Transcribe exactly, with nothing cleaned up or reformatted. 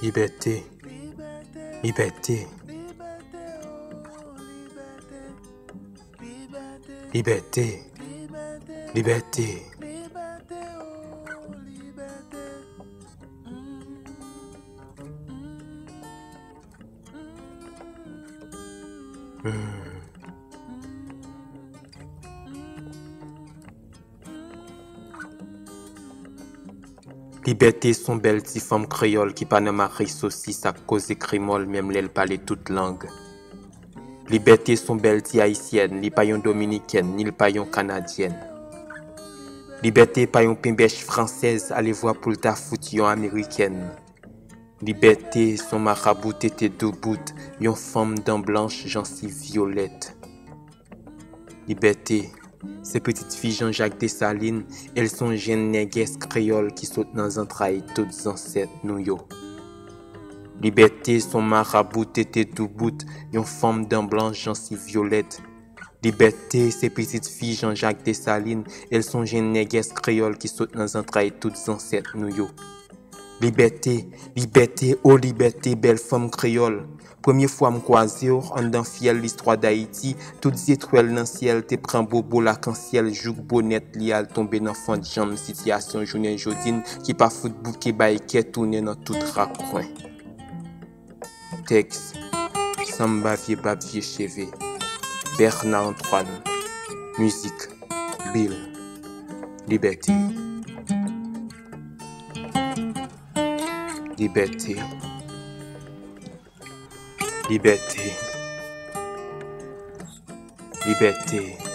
Libète. Libète. Libète. Libète. Hmm. Libète se yon bèl ti fanm kreyòl ki pa nan makri sosis ak koze kremòl menm lè l pale tout lang. Libète se yon bèl ti ayisyèn, li pa yon dominikèn, ni l pa yon kanadyèn. Libète pa yon penbèch fransèz, alevwa pou l ta fout yon amerikèn. Libète se yon marabou tete doubout, yon fanm dan blanch, jansiv vyolèt. Libète se pitit fi Jan Jak Desalin, e l se yon jenn nègès kreyòl ki sot nan zantray tout zansèt nou yo. Libète se yon marabou tete doubout, yon fanm dan blanch, jansiv vyolèt. Libète se pitit fi Jan Jak Desalin, e l se yon jenn nègès kreyòl ki sot nan zantray tout zansèt nou yo. Libète, libète, o libète, bèl fanm kreyòl. Premye fwa m kwaze w anndan fyèl listwa Dayiti, tout zetwèl nan syèl te pran bobo lakansyèl jouk bonèt li al tonbe nan fant janm sitiyasyon jounen jodi n ki pa fout bouke bay kè tounen nan tout rakwen. Tèks, Sanba vye bab vye cheve, Bernard Antoine. Mizik, Bill. Libète. Libète. Libète. Libète.